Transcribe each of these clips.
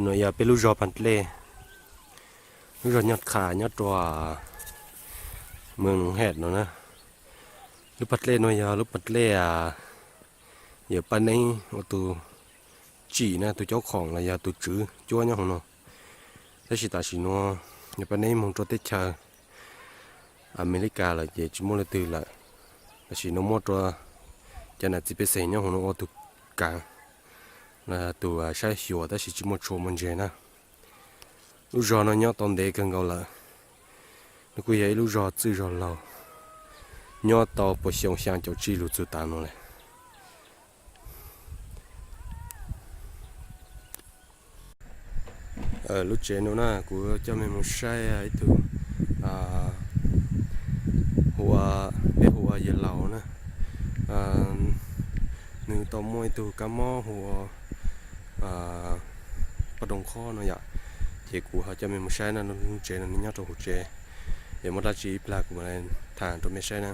No yog peb lub zog Paj Dlej, lub zog Nyoj Qha nyob rua Moos Noov Hej no na. Lub Paj Dlej no yog lub Paj Dlej yawm Paj Neeb ua tus tsim na, tus caub khoom los yog tus tswv cuab nyob hauv no. Tab sis tam sim no yawm Paj Neeb moog rua teb chaws Amelikas lawm ces tsis muaj leej twg lawm. Tam sim no muab rua cov nam txiv pej xeem nyob hauv no ua tus kaav, tus saib xyuas tab sis tsis muaj tshua muaj ntses na. Lub zog no nyob tau ntev kawg nkaus lawm. Nws kuj yog ib lub zog txwj zog laug, nyob tau puas xyoo xyaa caum tsib lug txug tav no lawm. Lub tsev no na kuv coj mej moog saib ib tug hu ua, peb hu ua yawg laus na. Nws tau muaj ib tug kab mob hu ua poj doog khob no yom. Ces kuv ho coj mej moog saib na, lub tsev no nws nyob rau hauv tsev. Yog muaj dlaab tsi ib plag kuv mam le tham rau mej saib na,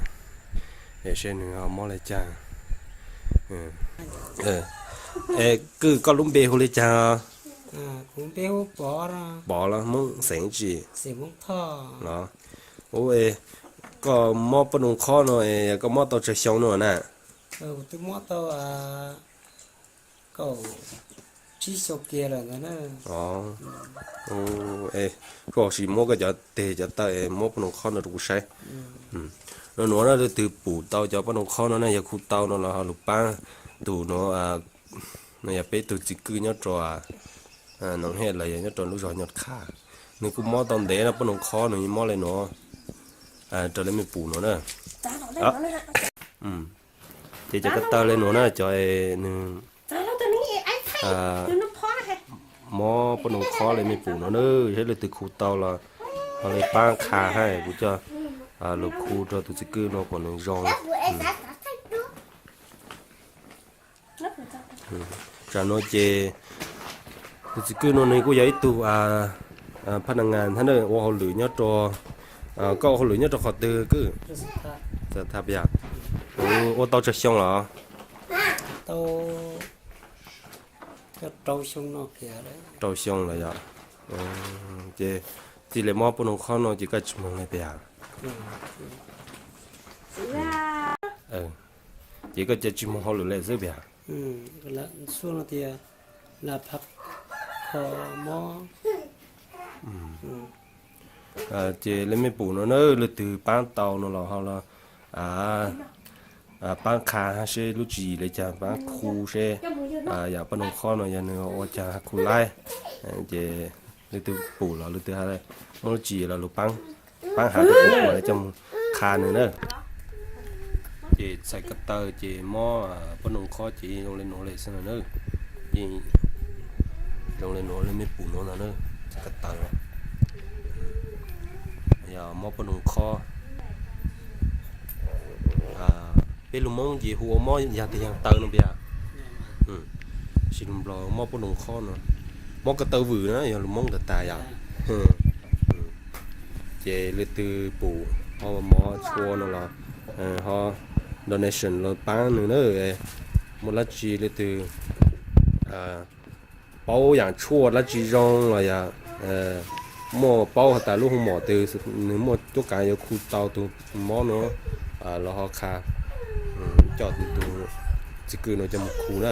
es saib nws ho mob le caag. Es kwj, koj lub npe hu le caag? Pov los Hmoob xeem tsi? Los, koj mob poj doog khob no es koj mob tau tsawg xyoo no na? Koj sim muab koj cov teg cov taw es mob poj doog khob no rau kuv saib. No nuav na, leej twg pum tau cov poj doog khob no na, yog khu tau no los ho lug paab tus nuav, no yog peb tug txiv kwj nyob rau Noov Hej los yog nyob rau lub zog Nyoj Qha. Nws kuj mob tau ntev no, poj doog khob nws mob le nuav raws le mej pum nuav na. Ces cov ko taw le nuav na, cov nws mob poj doog khob le mej pum nuav na, saib leej twg khu tau los ho le paab qha hab kuv coj lug khu rau tus txiv kwj no kom nws zoo. Tsam no ces tus txiv kwj no nws kuj yog ib tug phaj na ngas hab na, ua hauj lwm nyob rau, koj ua hauj lwm nyob rau qhov twg kwj? Ua tau tsawg xyoo los? Rau xyoo los yog. Ces txij li mob poj doog khob no ces koj tsis moog le puas yog? Ces koj cia tsis moog hauj lwm le xwb puas yog? Ces le mej pum no na, leej twg paab tau no los ho los paab qha hab seb lub tswv yim le caag, paab khu seb yam poj doog khob no yog nws ua caag khu laib. Ces leej twg pum los leej twg muaj lub tswv yim los lug paab, paab has rau kuv kuv mam le coj moog qha nws na. Ces txhais ko taw ces mob poj doog khob ces zoo le nuav le xwb no na. Ces zoo le nuav le mej pum nuav no na, txhais ko taw. Yog mob poj doog khob, peb lug Moob ces hu ua mob yag teg yag taw no puas yog? Sis lug Nplog mob poj doog khob no, mob ko taw vwm na yog lug Moob tag tag yom. Ces leej twg pum ho mov tshua no los ho donation los paab nws na. Muaj dlaab tsi leej twg paub yaam tshuaj dlaab tsi zoo los yog muaj paub has tas lub hoo mom twg nws muaj cuab kaav yuav khu tau tus mob nuav los ho qha, coj tus txiv kwj no coj moog khu na.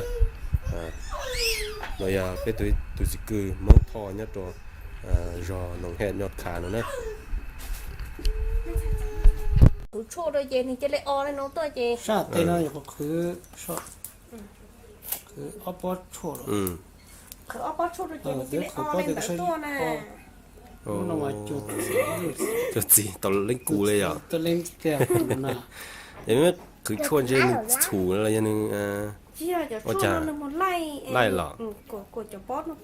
No yog peb tug txiv kwj Moob Thoj nyob rau zog Noov Hej Nyoj Qha no na. Qhwv tshuaj rau ces nws cia li o le no tuaj ces sab teg no qhwv, qhwv ob pob tshuaj rau ces nws cia li o le ntawd tuaj na. Cov txiv tau leeb kuv le yom. Es qhwv tshuaj ntshe nws txhum los yog nws tsis yog cov tshuaj no nws mus laij, laij los kuas cov pob no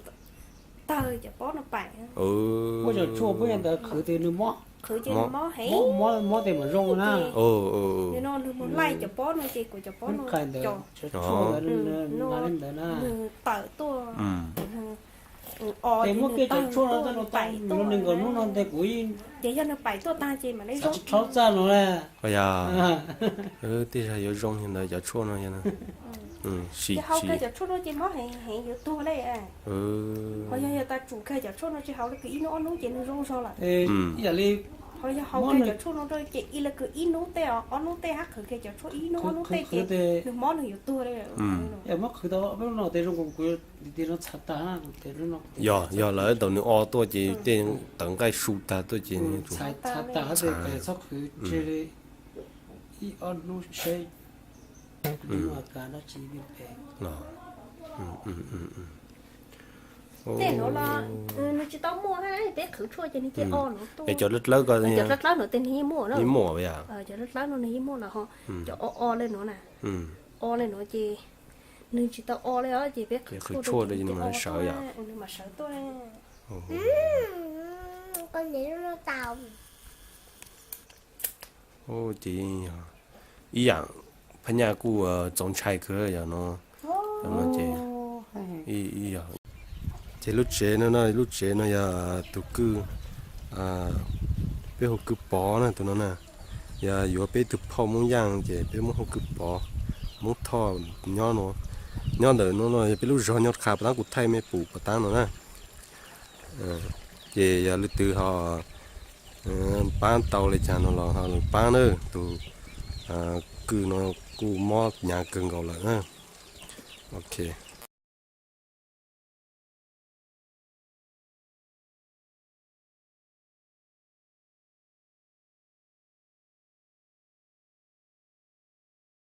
tawg, cov pob no paim. Muaj cov tshuaj puab yog ntawd qhwv tes nws mob, qhwv ces nws mob heev, mob tes mam zoo na. Yog no nws mus laij cov pob no ces kuas cov pob no cov tshuaj ntawd, nws tawm tuaj, o ces nws tawg tuaj paim tuaj. Ces yog nws paim tuaj tag ces mam li zoo. Tej zag yuav zoo li ntawd cov tshuaj no yog. Ces haus kiag cov tshuaj no ces mob heev heev yuav tuag li. Ho yog yog tas tsum kiag cov tshuaj no tsis haus li kwv ib hnub ob hnub ces nws zoo zog lawm. Ib yam li ho yog haus kiag cov tshuaj no rau ces ib li kwv ib hnub tej ob hnub tej hab qhwv kiag cov tshuaj ib hnub ob hnub tej ces nws mob nws yuav tuag li. Mob qhwv tau peb lub no tes zoo nkaus kuv tias no txhav tag. Yog yog lawv tau nws o tuaj ces tej tawv nqaij su tag tuaj ces txhav tag hab tes txhob qhwv tseg li ib ob hnub seb Tej nuav los nws tsis tau muaj, peb qhwv tshuaj ces nws cia o nuav tuaj. Es cov dlawb dlawb ko, cov dlawb dlawb nuav tej nws yeej muaj na. Yeej muaj yom. Cov dlawb dlawb nuav nws yeej muaj los ho cov o o le nuav na, o le nuav ces nws tsis tau o le os ces peb qhwv tshuaj nws mam sawv tuaj. Ces ib yam phab nyaj kuj txaus ntshai kawg yog no. Ces lub tsev no, lub tsev no yog tus kwj, peb hu kwj pov na, tus no na. Yog yuav peb tug phauj Moob Yaaj ces peb muab hu kwj pov, Moob Thoj nyob no. Nyob ntawm no no yog peb lub zog nyob qha puas taab, kuv thaij mej pum puas taab no na. Ces yog leej twg ho paab tau le caag no los ho paab na, tus kwj no kuj mob hnyav kawg nkaus lawm na. Ok.